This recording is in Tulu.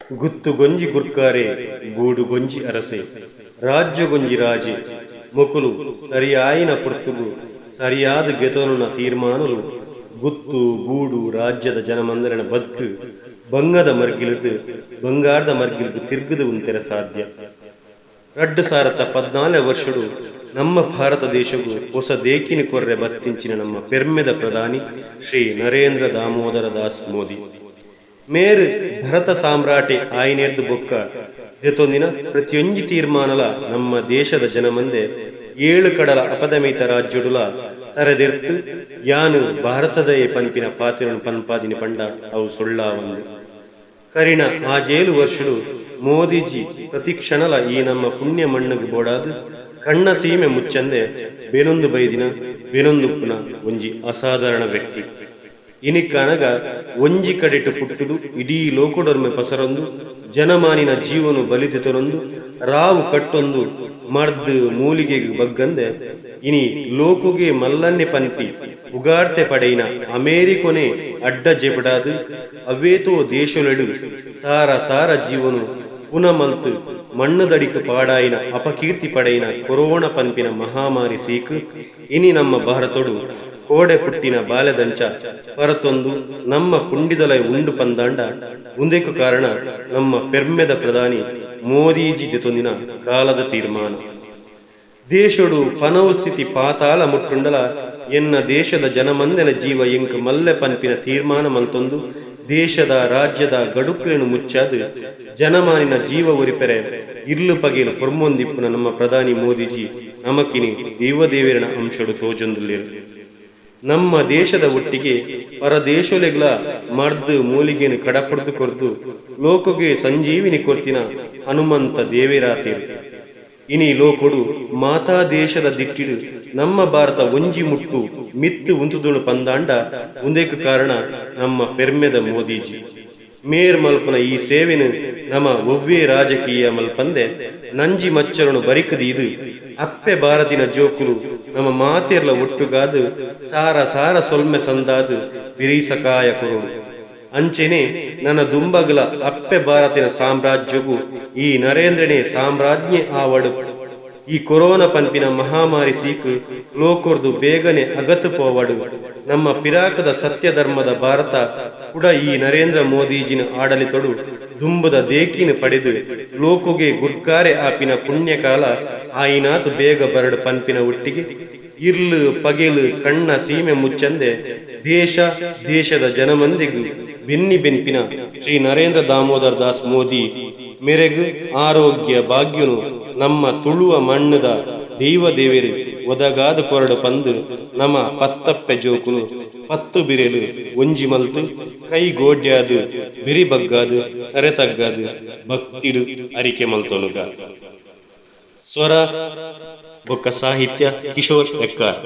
ಗುತ್ತುಗೊಂಜಿ ಗುರ್ಕಾರೆ, ಬೂಡುಗೊಂಜಿ ಅರಸೆ, ರಾಜ್ಯೊಗೊಂಜಿ ರಾಜೆ ಮೊಕುಲು ಸರಿಯಾಯಿನ ಪೊರ್ತುಗು ಸರಿಯಾದ್ ಗೆತೊನುನ ತೀರ್ಮಾನೊಲು ಗುತ್ತು, ಬೂಡು, ರಾಜ್ಯದ ಜನಮಂದೆಲೆನ ಬದ್ಕ್ ಬಂಗದ ಮರ್ಗಿಲ್ರ್ದ್ ಬಂಗಾರ್ದ ಮರ್ಗಿಲ್ಗ್ ತಿರ್ಗ್ದ್ ಉಂತೆರೆ ಸಾಧ್ಯ. ರಡ್ಡ್ ಸಾರತ್ತ ಪದ್ನಾಲೆ ವರ್ಷೊಡು ನಮ್ಮ ಭಾರತ ದೇಶಗ್ ಪೊಸ ದೇಕಿನ್ ಕೊರ್ರೆ ಬತ್ತಿಂಚಿನ ನಮ್ಮ ಪೆರ್ಮೆದ ಪ್ರಧಾನಿ ಶ್ರೀ ನರೇಂದ್ರ ದಾಮೋದರ ದಾಸ್ ಮೋದಿ ಮೇರ್ ಭರತ ಸಾಮ್ರಾಟೆ ಆಯಿನೆರ್ದ್ ಬೊಕ್ಕ ದೆತೊಂದಿನ ಪ್ರತಿಯೊಂಜಿ ತೀರ್ಮಾನಲ ನಮ್ಮ ದೇಶದ ಜನಮಂದೆ ಏಳು ಕಡಲ ಅಪದಮೆಯಿತ ರಾಜ್ಯೊಡುಲ ತರೆದೆರ್ತ್ ಯಾನ್ ಭಾರತದಯೆ ಪನ್ಪಿನ ಪಾತೆರನ್ ಪನ್ಪಾದಿನಿ ಪಂಡ ಅವು ಸುಳ್ಳಾವಂದ್. ಕರಿನ ಆಜೇಲ್ ವರ್ಷಡ್ ಮೋದಿಜಿ ಪ್ರತಿಕ್ಷಣಲ ಈ ನಮ್ಮ ಪುಣ್ಯ ಮಣ್ಣ್ ಗ್ ಬೋಡಾದ್ ಕಣ್ಣ ಸೀಮೆ ಮುಚ್ಚಂದೆ ಬೆನೊಂದು ಬೈದಿನ, ಬೆನೊಂದುಪ್ಪುನ ಒಂಜಿ ಅಸಾಧಾರಣ ವ್ಯಕ್ತಿ. ಇನಿಕ್ಕಾನಗ ಒಂಜಿ ಕಡೆಟ್ ಪುಟ್ಟುದು ಇಡೀ ಲೋಕೊಡೊರ್ಮೆ ಪಸರೊಂದು ಜನಮಾನಿನ ಜೀವೊನು ಬಲಿ ದೆತೊನೊಂದು ರಾವು ಕಟ್ಟೊಂದು ಮರ್ದ್ ಮೂಲಿಗೆಗ್ ಬಗ್ಗಂದೆ ಇನಿ ಲೋಕೊಗೇ ಮಲ್ಲನ್ನೆ ಪನ್ಪಿ ಪುಗಾರ್ತೆ ಪಡೆಯಿನ ಅಮೇರಿಕೊನೇ ಅಡ್ಡ ಜೆಪುಡಾದ್ ಅವ್ವೇತೋ ದೇಶೊಲೆಡ್ ಸಾರ ಸಾರ ಜೀವೊನು ಪುನ ಮಲ್ತ್ ಮಣ್ಣುದಡಿಕ್ ಪಾಡಾಯಿನ ಅಪಕೀರ್ತಿ ಪಡೆಯಿನ ಕೊರೋನ ಪನ್ಪಿನ ಮಹಾಮಾರಿ ಸೀಕ್ ಇನಿ ನಮ್ಮ ಭಾರತೊಡು ಕೋಡೆ ಪುಟ್ಟಿನ ಬಾಲೆದಂಚ ಪರತೊಂದು ನಮ್ಮ ಪುಂಡಿದೊಲೈ ಉಂಡು ಪಂದಾಂಡ ಉಂದೆಕ್ ಕಾರಣ ನಮ್ಮ ಪೆರ್ಮೆದ ಪ್ರಧಾನಿ ಮೋದೀಜಿ ದೆತೊಂದಿನ ಕಾಲದ ತೀರ್ಮಾನ. ದೇಶೊಡು ಪನವು ಸ್ಥಿತಿ ಪಾತಾಳ ಮುಟ್ಟುಂಡಲ ಎನ್ನ ದೇಶದ ಜನಮಂದೆನ ಜೀವ ಎಂಕ್ ಮಲ್ಲೆ ಪನ್ಪಿನ ತೀರ್ಮಾನ ಮಲ್ತೊಂದು ದೇಶದ, ರಾಜ್ಯದ ಗಡುಕ್ಲೆನ್ ಮುಚ್ಚಾದ್ ಜನಮಾನಿನ ಜೀವ ಒರಿಪೆರೆ ಇರ್ಲ್ ಪಗೆಲ್ ಪೊರ್ಂಬೊಂದಿಪ್ಪುನ ನಮ್ಮ ಪ್ರಧಾನಿ ಮೋದಿಜಿ ನಮಕಿನಿ ದೈವ ದೇವೆರೆನ ಅಂಶೊಡು ತೋಜೊಂದುಲ್ಲೆರ್. ನಮ್ಮ ದೇಶದ ಒಟ್ಟಿಗೆ ಪರದೇಶೊಲೆಗ್ಲಾ ಮರ್ದ್ ಮೂಲಿಗೆನ್ ಕಡಪುಡ್ದು ಕೊರ್ದು ಲೋಕೊಗೇ ಸಂಜೀವಿನಿ ಕೊರ್ತಿನ ಹನುಮಂತ ದೇವೆರಾತೆರ್. ಇನಿ ಲೋಕೊಡು ಮಾತಾ ದೇಶದ ದಿಟ್ಟಿಡ್ ನಮ್ಮ ಭಾರತ ಒಂಜಿ ಮುಟ್ಟು ಮಿತ್ತ್ ಉಂತುದುಂಡು ಪಂದಾಂಡ ಉಂದೆಕ್ ಕಾರಣ ನಮ್ಮ ಪೆರ್ಮೆದ ಮೋದೀಜಿ. ಮೇರ್ ಮಲ್ಪುನ ಈ ಸೇವೆನ್ ನಮ ಒವ್ವೇ ರಾಜಕೀಯ ಮಲ್ಪಂದೆ ನಂಜಿ ಮಚ್ಚರೊನು ಬರಿಕ್ ದೀದ್ ಅಪ್ಪೆ ಭಾರತಿನ ಜೋಕುಲು ನಮ ಮಾತೆರ್ಲ ಒಟ್ಟುಗಾದ್ ಸಾರ ಸಾರ ಸೊಲ್ಮೆ ಸಂದಾದ್ ಬೆರಿಸಕಾಯ ಕೊರೊಡು. ಅಂಚೆನೆ ನನ ದುಂಬಗುಲ ಅಪ್ಪೆ ಭಾರತಿನ ಸಾಮ್ರಾಜ್ಯೊಗು ಈ ನರೇಂದ್ರನೇ ಸಾಮ್ರಾಜ್ಞೆ ಆವಡ್ ಈ ಕೊರೋನ ಪನ್ಪಿನ ಮಹಾಮಾರಿ ಸೀಕ್ ಲೋಕೊರ್ದು ಬೇಗನೆ ಅಗತ್ ಪೋವಡ್ ನಮ್ಮ ಪಿರಾಕ್ದ ಸತ್ಯ ಧರ್ಮದ ಭಾರತ ಕುಡ ಈ ನರೇಂದ್ರ ಮೋದೀಜಿನ ಆಡಳಿತೊಡು ದುಂಬುದ ದೇಕಿನ್ ಪಡೆದ್ ಲೋಕೊಗೇ ಗುರ್ಕಾರೆ ಆಪಿನ ಪುಣ್ಯಕಾಲ ಆಯಿನಾತ್ ಬೇಗ ಬರಡ್ ಪನ್ಪಿನ ಒಟ್ಟಿಗೆ ಇರ್ಲ್ ಪಗೆಲ್ ಕಣ್ಣ ಸೀಮೆ ಮುಚ್ಚಂದೆ ದೇಶ, ದೇಶದ ಜನಮಂದೆಗ್ ಬೆನ್ನಿ ಬೆನ್ಪಿನ ಶ್ರೀ ನರೇಂದ್ರ ದಾಮೋದರ ದಾಸ್ ಮೋದಿ ಮೆರೆಗ್ ಆರೋಗ್ಯ ಭಾಗ್ಯೊನು ನಮ್ಮ ತುಳುವ ಮಣ್ಣ್ ದ ದೈವ ದೇವೆರ್ ಒದಗಾದ್ ಕೊರಡ್ ಪಂದ್ ನಮ ಪತ್ತಪ್ಪೆ ಜೋಕುಲು ಪತ್ತ್ ಬಿರೆಲ್ ಒಂಜಿ ಮಲ್ತ್ ಕೈ ಗೋಡ್ಯಾದ್ ಬೆರಿ ಬಗ್ಗಾದ್ ತರೆ ತಗ್ಗಾದ್ ಭಕ್ತಿಡ್ ಅರಿಕೆ ಮಲ್ತೊನುಗ. ಸ್ವರ ಬೊಕ್ಕ ಸಾಹಿತ್ಯ ಕಿಶೋರ್ ಎಕ್ಕಾರ್.